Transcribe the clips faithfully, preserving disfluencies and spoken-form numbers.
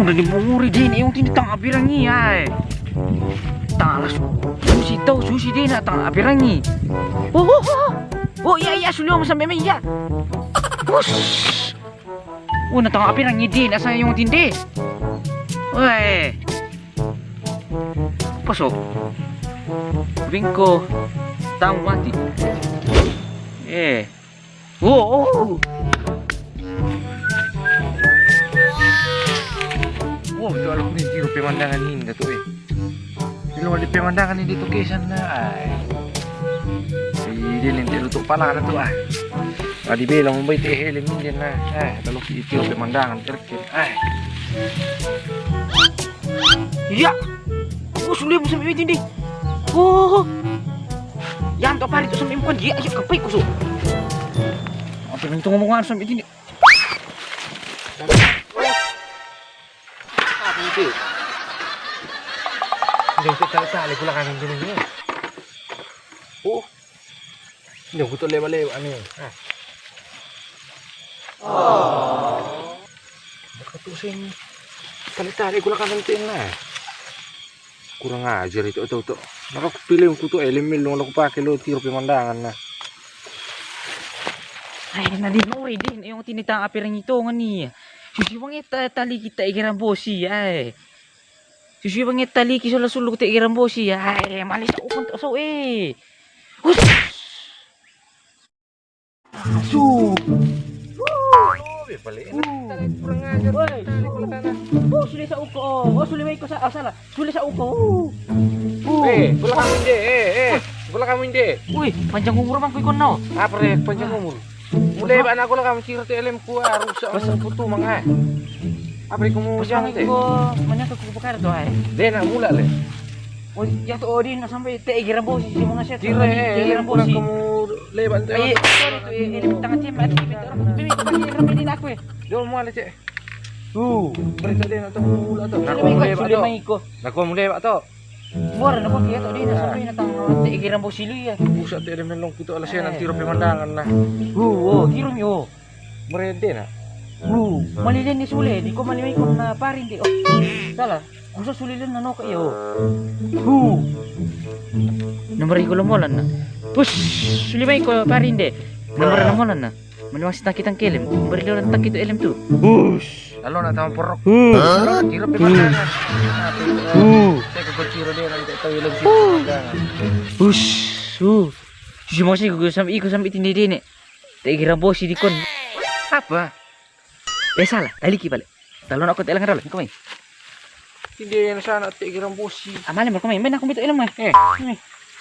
Udah di muri deh, ini yang tini tang api rangi ai. Tang langsung susi tau, susi deh na tang api rangi. Oh, oh, oh. Oh, iya, iya, sudah sama meme, iya. Us. Oh, na tang api rangi deh, na sa yang tini deh. Weh. Pasok. Bingko. Tang mati. Eh. Oh, oh. Wow, itu alok ni, tiro pemandangan ini, Datuk, eh. Di luar di pemandangan ini, Datuk, eh, sana, ai. Di, di lintik lutuk pala, Datuk, ah. Ah, di belong, baik, eh, helm ini, nah. Eh, kalau tiro pemandangan, kira-kira, ai. Iya. Oh, sudah musim ini, deh. Oh. Yang tak parit tu sampai empat dia, ayo, kapai kusuk. Apa yang tu ngomongan sampai ini? Apa itu? Dia tu cari-cari pula kan ini. Oh. Ini aku tak lewat-lewat ni. Ah. Oh. Dekat tu sini. Cari-cari pula kan nanti lah. Kurang ajar itu, itu, itu. Maka aku pilih aku tu elemen lo, aku pakai lo tiro pemandangan nah. Ai, na di nori din, yung tinitang api rin ito nga ni. Susi wangi ta-, tali kita ikiran bosi, ai. Susi wangi tali ki solo sulu kita ikiran bosi, ai. Malis ako kung to, so, eh. Hus! Su. Oh, balik. Kurang ajar. Woi, su. Oh, sudah sa uko. Oh, sudah sa uko. Oh, salah. Sudah sa uko. Oh. Oh. Eh, bola kamu ini. Eh, eh. Bola kamu ini. Woi, panjang umur bang, kau ikon no. Apa re, panjang umur? Mulai bana aku lah kamu cerita ilmu ku, ah, rusak. Masa putu mang, ah. Apa re kamu jangan teh? Mana aku buka tu, ai. Dia nak mula le. Oh, ya tu Odin nak sampai te ikiran bosi si mga set. Tira, eh, ikiran bosi. Kamu lewat. Ai, sorry tu, eh, ini tangan cem, mati, mati orang. Bimi, pakai remedi aku, eh. Dia mau le, cek. Tu, berita dia nak tahu mula tu. Nak mulai, Pak, tu. Nak mulai, Pak, tu. Mora na ko kiya to, di na sampai na tang, te ikiran bosi lu ya. Busa te de melong kito ala siya nang tiro pemandangan na. Hu, oh, tiro mi, oh. Merede na. Hu, malilen ni sule, di ko malimay ko na parin di. Oh, salah. Gusto sulilen na no ka iyo. Hu. Nomor iko lomolan na. Pus, sulimay ko parin di. Nomor lomolan na. Manuang si takitang kelem, beri dia orang takit tu elem tu. Bus. Lalu nak tahu porok. Lalu nak tiro pemandangan. Saya ke tiro dia nanti tahu elem sini pemandangan. Bus. Uh. Susi mau sih gue sampai ikut sampai tindi dia ni. Tak kira bosi di kon. Apa? Eh, salah, taliki balik. Talon ako te elang ralo, kami. Hindi yan sana te ikiran bosi. Amale mo kami, men ako bito elang mo. Eh.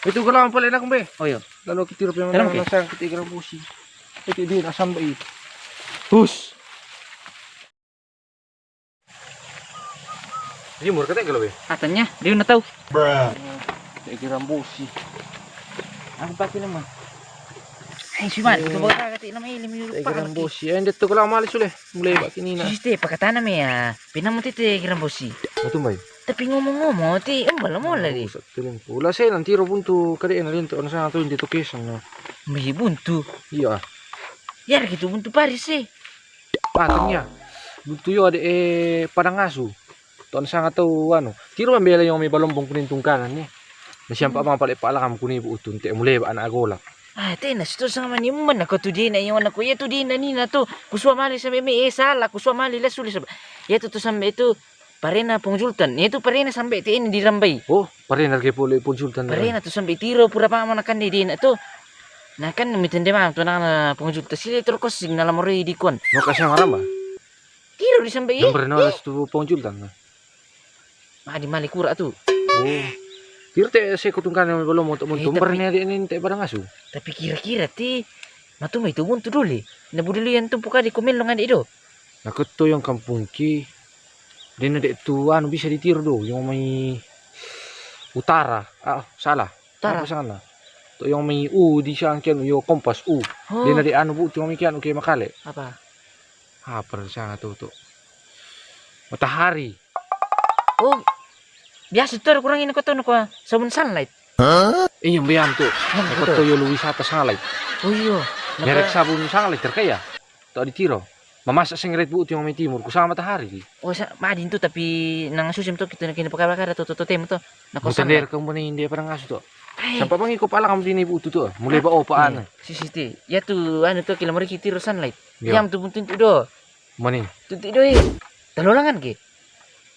Ito ko lang pala na kumbe. Oh, yo. Lalu kita rupiah mana sana kita ikiran bosi. Ito din asam ba eh. Hus. Jumur kata kalau be. Atanya, dia na tahu. Te ikiran bosi. Ako pa kinama. Ay, si Mali, ito ba kagati na may ilimi. Te ikiran bosi. Ay, hindi to ko lang mali sule. Mulai ba kinina. Siste, pakatana me ya. Pinamuti te ikiran bosi. Matumbay. Tapi ngomong-ngomong, ti umbal mo lagi. Sa tiling pula sa nang tiro buntu kadi na rin to, ano sa to, hindi to kesang na. May buntu. Iya. Yar gitu buntu paris eh. Patungnya. Buntu yo ada eh padang asu. Ton sanga tau anu, tiro mambela yung may balombong kuning tungkanan ni. Na siyampa mga pala ipaalakam kuni bu utun te muleba anak agola. Ah, tena situ sanga mani umban ako tu dina yung anak ko. Ya tu dina ni na tu. Kuswa mali sa meme eh sala, kuswa mali la suli sa. Ya tu tu sambe tu parena pong jultan. Ya tu parena sambe te ini di rambai. Oh, parena ke pole pong jultan. Parena tu sambe tiro pura pa manakan di dina tu. Nakan mitende ma tu nana pong jultan sili turkos sing na lamori di kon. No kasang arama. Tiro di sambe eh. Nomor na tu pong jultan. Ma di mali kura tu. Oh. Tiro te seko tungkane balomo to buntu. Tapi berani ade' ni te barang asu. Tapi kira-kira ti matumba itu buntu dole. Na budolian tumpu kade kumel ngan do. Na ko' to yang kampung ki. Den ade' tu anu bisa ditiro do, yang mai utara. Ah, salah. Utara. Apa sana? To yang mai u di sangkian yo kompas u. Oh. Den ade' anu bu tu yang mai kian uke makale. Apa? Apa sana tu tu? Matahari. Oh. Biasa tu kurang ini ko' tu ko' sabun sunlight. Iya, mbiyan tu. Nah, ko' tu yo lu wisata sunlight. Oh iyo. Merek sabun sunlight terkaya. To ditiro. Mamasa seng red bu tu yang mai timur, kusama matahari ki. Oh, sa madin tu tapi nang susem tu kita kena pakara-pakara tu tu tem tu. Na ko' sana. Mutender kamu ni dia pada ngasu tu. Sampai bang iko palang kamu dini bu tu tu. Mulai ba opa anu. Sisi ti. Ya tu anu tu kila mari kita tiro sunlight. Iya. Yam tu buntu tu do. Mani. Tu tu do. Talolangan ke?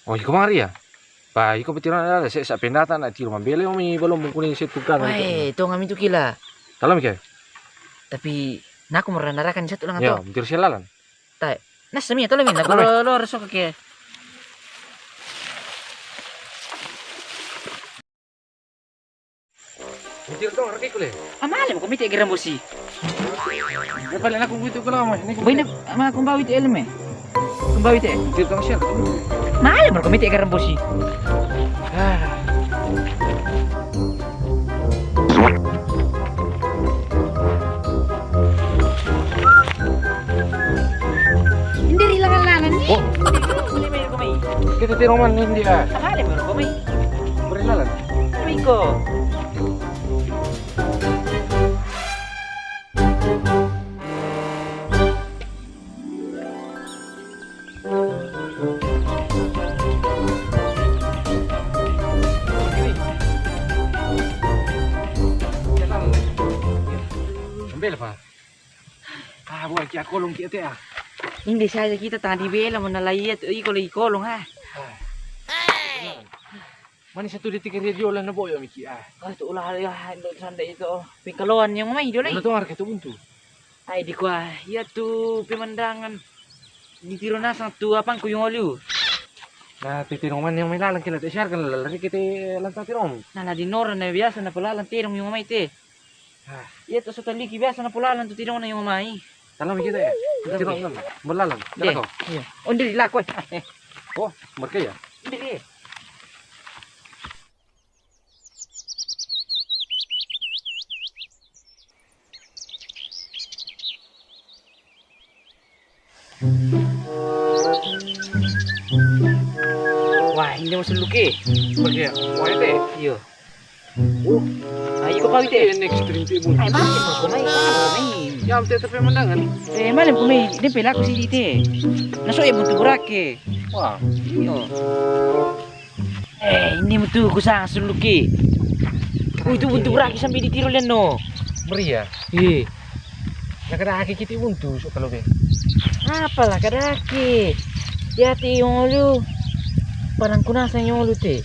Oh, iko mari ya? Ba, iko betiran ada se sa pendata na tiro mambele omi balom bungkuni se tukan. Wai, to ngami tu kila. Talo mi ke? Tapi naku merandarakan satu langan to. Ya, betul selalan. Tai. Nas mi talo mi naku lo lo reso ke. Betul to ngarke kule. Amale ko mite geram bosi. Bale naku gitu kula mah. Boy na ama kumbawi te elme. Kumbawi te. Betul to siap. Male ko mite geram bosi. Ah. Indiri langan-langan ni. Oh. Kita tiro man ni dia. Amale ko mai. Beri lalan. Iko. Sambil, Pak. Ah, buat kia kolong kia te ah. Inde saja kita tanga di bela mana lai iya tu iko lagi kolong ah. Mani satu detik radio lah na boyo miki ah. Ah, tu ulah ya, ndo sanda itu. Pingkaloan yang mai do lai. Ulah tu ngarke tu buntu. Ai di kua, iya tu pemandangan. Di tiro nasang tu apang ku yung oliu. Nah, titiro man yang mai lalang kila te siarkan lari kita lantang tirong. Nah, na di nora na biasa na pelalang tirong yung mai te. Ah. Iya tu sota liki biasa na polalan tu tidong na yung mai. Talo mi kita ya. Kita kan belalan. Kita ko. Iya. Onde lako. Oh, mereka ya. Onde. Wah, ini masuk luki. Mereka ya. Wah, itu. Iya. Oh, ayo ko pawite. Next stream ti bu. Ai, male ko mai, male ko mai. Ya, am te pemandangan. Eh, male ko mai, de pelaku si dite. Na so e buntu burake. Wah. Iyo. Eh, ini mutu ku sang suluki. Itu buntu burake sampai ditiro leno. Meriah. Iya. Nakadake kiti buntu so kalo be. Apalah kadake. Ya ti yolu. Parang kunasa yolu te.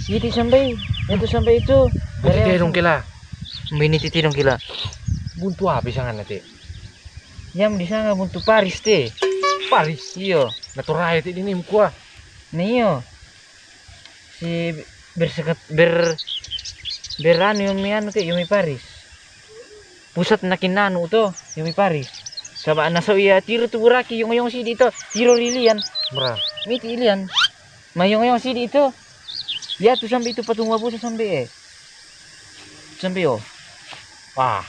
Siti sampai, itu sampai itu. Buntu te dong kila. Mini titi dong kila. Buntu apa sangan te? Yam di sana buntu paris te. Paris? Iyo. Naturai te dinim kua. Nah iyo. Si bersekat ber beranu yang mi anu te, yang mi paris. Pusat nakin anu to, yang mi paris. Saba naso iya tiro tu buraki yong-yong sidi to, tiro lilian. Mera. Miti ilian. Ma yong-yong sidi to. Iya tu sampai itu patung wabu tu sampai eh. Sampai oh. Wah,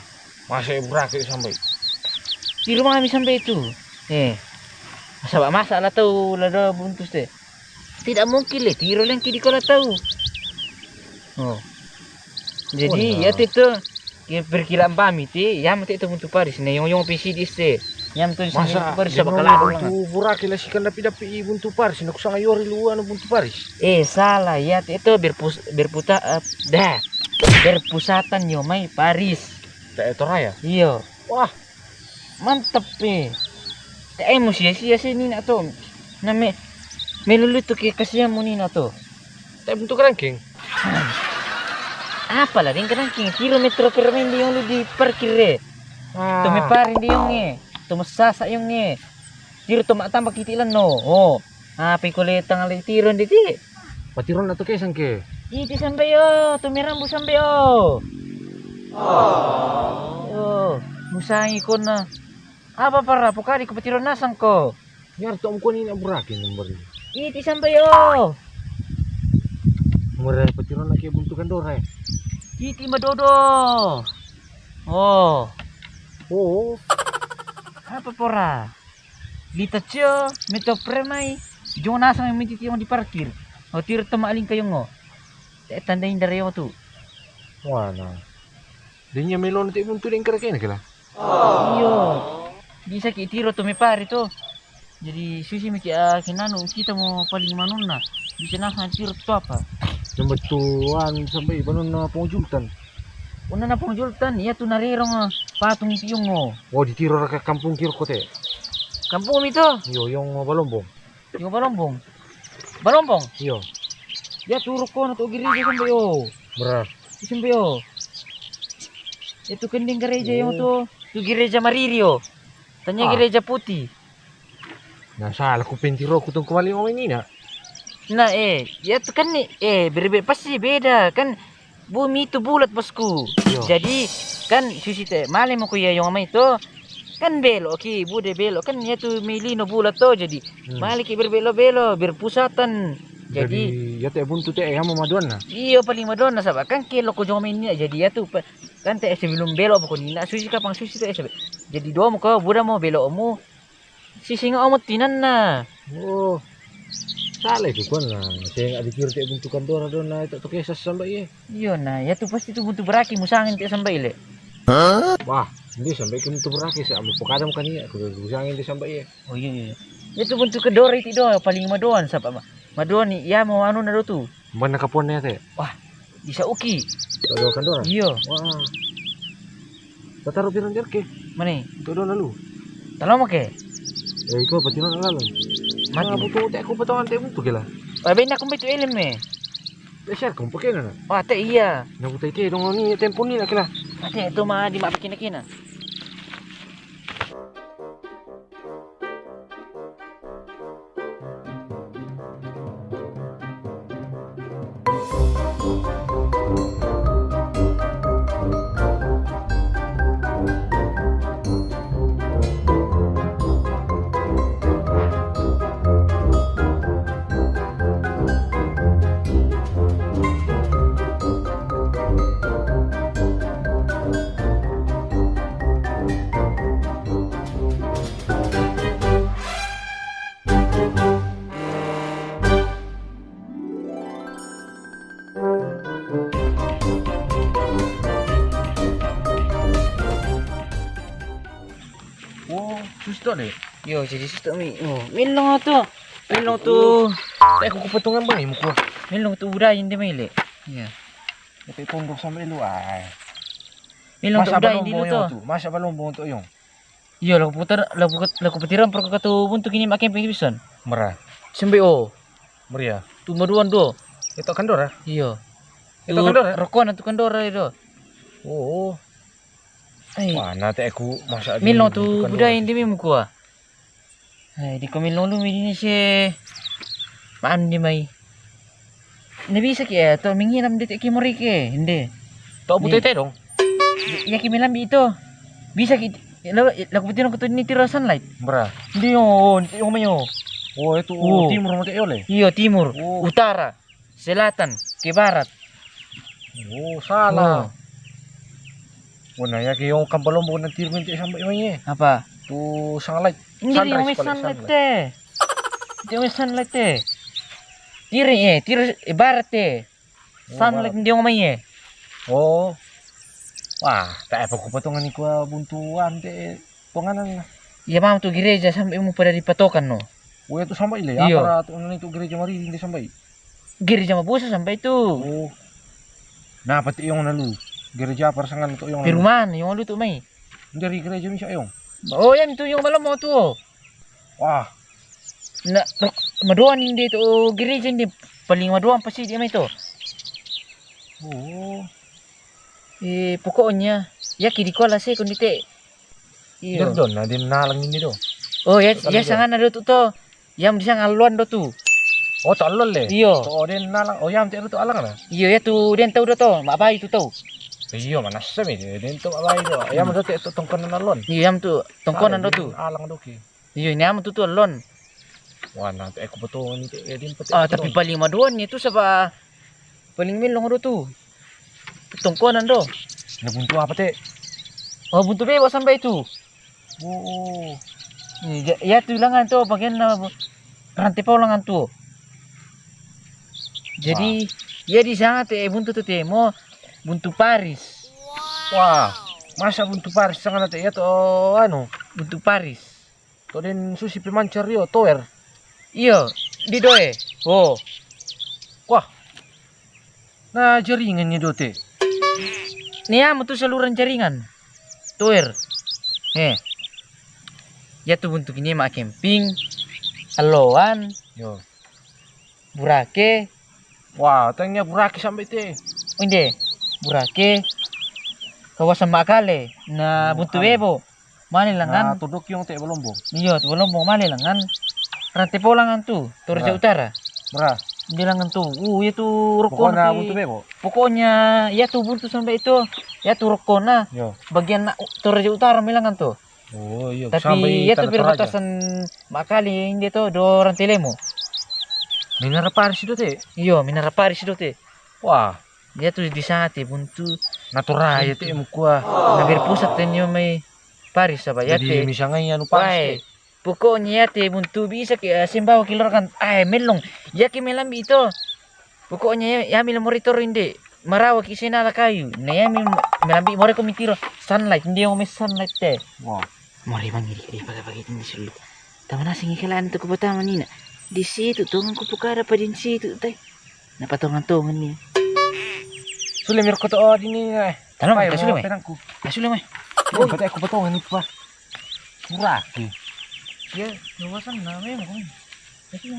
masa buraki sampai. Tiro mami sampai itu. Eh. Saba masa lah tau lah do buntus te. Tidak mungkin le tiro leng kidi kola tau. Oh. Jadi ya te to ke perkiraan pami te, ya mate to buntu paris ne yong yong pisi di se. Ya mate to buntu paris saba kala. Buntu buraki la sikan dapi dapi buntu paris ne kusanga yori lu anu buntu paris. Eh, salah ya te to berpus berputa eh, dah. Berpusatan yo mai paris. Tak etoraya. Iyo. Wah, mantap pe. Te ai mo sia-sia si nina to. Na me melulutu ke kasihan mo nina to. Te buntu kerangking. Apalah deng kerangking kilometro per main di yong lu di parkir de. To me parin di yong e. To me sasa yong e. Tiro to ma tambah kiti lano. Oh. Apa ko le tanga le tiro ndi ti. Patiron atau kesang ke. Iti sambai o, tu mai rambu sambai o. Oh. Yo, musangi kona. Apa para pokadi ko patiro nasang ko. Nyar to mukoni na buraki nomor ni. Iti sambai o. Mura patiro na ke buntu kandora. Iti madodo. Oh. Oh. Apa pora? Lita cio, meto premai. Jong nasang miti tiong di parkir. Hotir toma aling kayong o. Te tanda indar yo tu. Wana. Denya melon te buntu deng kara kena kela. Iyo. Bisa ki tiro tu me pari tu. Jadi susi miki a kinanu kita mo paling manunna. Bisa nasang tiro tu apa? Yang betuan sampai banun na pong jultan. Una na pong jultan, iya tu narerong patung tiong o. Oh, di tiro raka kampung kiro kote. Kampung mi tu? Iyo, yang balombong. Yung balombong. Balombong. Iyo. Ya turu ko na tu gereja sampai o. Bra. Sampai o. Itu kending gereja yang tu. Tu gereja mariri o. Tanya gereja putih. Na salah ku pentiro ku tong kuali o ini na. Na eh, ya tu kan ni eh berbe pasti beda kan. Bumi itu bulat bosku. Iyo. Jadi kan susi te male mo ko iya yong mai to. Kan belo ki bude belo kan ya tu milino bulat to jadi male ki berbelo-belo berpusatan. Jadi ya te buntu te ya mo maduan na. Iyo paling maduan na saba kan ke loko jong mai ni jadi ya tu kan te sebelum belo pokoni na susi kapang susi te sebe. Jadi do mo ko buda mo belo mo. Sisinga omo tinanna. Oh. Sala itu kuan na. Saya nggak dikira te buntu kandora do na itu toke sas sambai ye. Iyo na, ya tu pasti tu buntu beraki musangin te sambai le. Wah, ini sampai ke buntu beraki sa amo pokadam kan iya. Aku musangin te sambai ye. Oh iyo iyo. Ya tu buntu kandora itu do paling madoan sapa ma. Madoan ni ya mo anu na do tu. Mana kapon ya te. Wah, bisa uki. Kalau kandora. Iyo. Wah. Tataro pirang jerke. Mane? Untuk dona lu. Talo mo ke? Eh, iko patino na lalu. Mati. Butuh te aku potongan te butuh gila. Abe na kumbe tu elem me. Te share kong pakai na. Wah, te iya. Na butuh ite dong ni tempo ni na kila. Ate tu ma di ma bikin kina. Oh, susto le. Yo, jadi susto mi. Oh, milong tu. Milong tu. Te aku kupatungan bang imu ko. Milong tu udah inde mai le. Iya. Tapi pondok sampai lu ai. Milong tu udah inde lu tu. Masa balombong tu yong. Iyo, laku putar, laku putiran perko katu buntu kini makin pengibison. Mera. Sembe o. Meriah. Tu maduan do. Itu kandora. Iyo. Itu kandora. Rokona tu kandora do. Oh. Ai. Mana te aku masa milong tu budaya indi mi mukua. Ai, di komilong lu mi dini se. Mandi mai. Nde bisa ki, eh, to mingiram de te ki mori ke, nde. To butete dong. Ya ki milambi itu. Bisa ki, laku butino ko tu ni tiro sunlight. Bra. Nde yo, nde yo mayo. Oh, itu timur mate yo le. Iyo, timur, utara, selatan, ke barat. Oh, salah. Oh, na ya ki yong kampalombo na tiro nte sampai yo ye. Apa? Tu sunlight. Nde yo sunlight te. Nde yo sunlight te. Tiri eh, tiri eh, barat te. Sunlight nde yo mai eh. Oh. Wah, tak apa ku potongan ni kua buntuan te tonganan. Iya mam tu gereja sampai mu pada dipatokan no. Oh ya tu sampai le. Apa tu nani tu gereja mari nde sampai. Gereja mabusa sampai tu. Oh. Na pati yong na lu. Gereja apa rasangan tu yong. Perumahan yong lu tu mai. Dari gereja misa yong. Oh ya tu yong malam mau tu. Wah. Na madoan inde tu gereja inde paling madoan pasti dia mai tu. Oh. Eh, pokoknya ya ki di kola se kondite. Iyo. Dordon na din nalang ini do. Oh ya, ya sangan na do tu to. Yam di sangan luan do tu. Oh, to Allon le. Iyo. Oh, den nalang. Oh, yam te tu Alang na. Iyo, iya tu den tau do to, mak bai tu tau. Iyo, manasa mi den tu mak bai do. Yam do te tu tongkonan Allon. Iyo, yam tu tongkonan do tu. Alang do ki. Iyo, ini am tu tu Allon. Wah, nanti aku betul ni te, ya, den pete. Ah, tapi paling maduan ni tu saba paling milong do tu. Tongkonan do. Na buntu apa te? Oh, buntu bebo sampai tu. Oh. Ni, ya, ya tu langan tu bagian na bu-, rante po langan tu. Jadi, ya di sana te buntu tu te mo buntu paris. Wah, masa buntu paris sana te ya to anu. Buntu paris. To den susi pemancar yo tower. Iyo, di doe. Oh. Wah. Na jaringan ni do te. Ni am tu saluran jaringan. Tower. Eh. Ya tu buntu kini mak camping. Alloan. Yo. Burake. Wah, tengnya burake sampai te. Inde. Burake. Kawasan mak kale. Na buntu bebo. Male langan. Na, tuduk yung te Balombong. Iyo, tu Balombong male langan. Rante po langan tu, Toraja Utara. Bra. Inde langan tu. Uh, ya tu rokona. Pokoknya buntu bebo. Pokoknya ya tu buntu sampai itu. Ya tu rokona. Yo. Bagian na, Toraja Utara mi langan tu. Oh, iyo. Tapi sampai ya tu perbatasan mak kale inde tu do rante lemo. Minara paris do te. Iyo, minara paris do te. Wah. Ya tu di sana te buntu. Natura ya te mukua. Na berpusat te nyo mai paris saba ya te. Jadi misangai anu paris te. Pokoknya ya te buntu bisa ke, eh, sembawa kilor kan. Ai, melong. Ya ke melambi itu. Pokoknya ya, ya mila moritor inde. Marawa ki senala kayu. Na ya mi melambi more ko mitiro. Sunlight, inde mo sunlight te. Wah. More bang iri, iri pakai-pakai ini sulu. Taman asing ikilan tu ku pertama ni na. Di situ tu ngan ku pukara pa di situ te. Na patongan-tongan ni. Sule mir koto o di ni, eh. Tanam ka sule mai. Penangku. Ka sule mai. Oh, kata aku patongan ni pa. Murah ki. Ya, luasan na memang. Kasi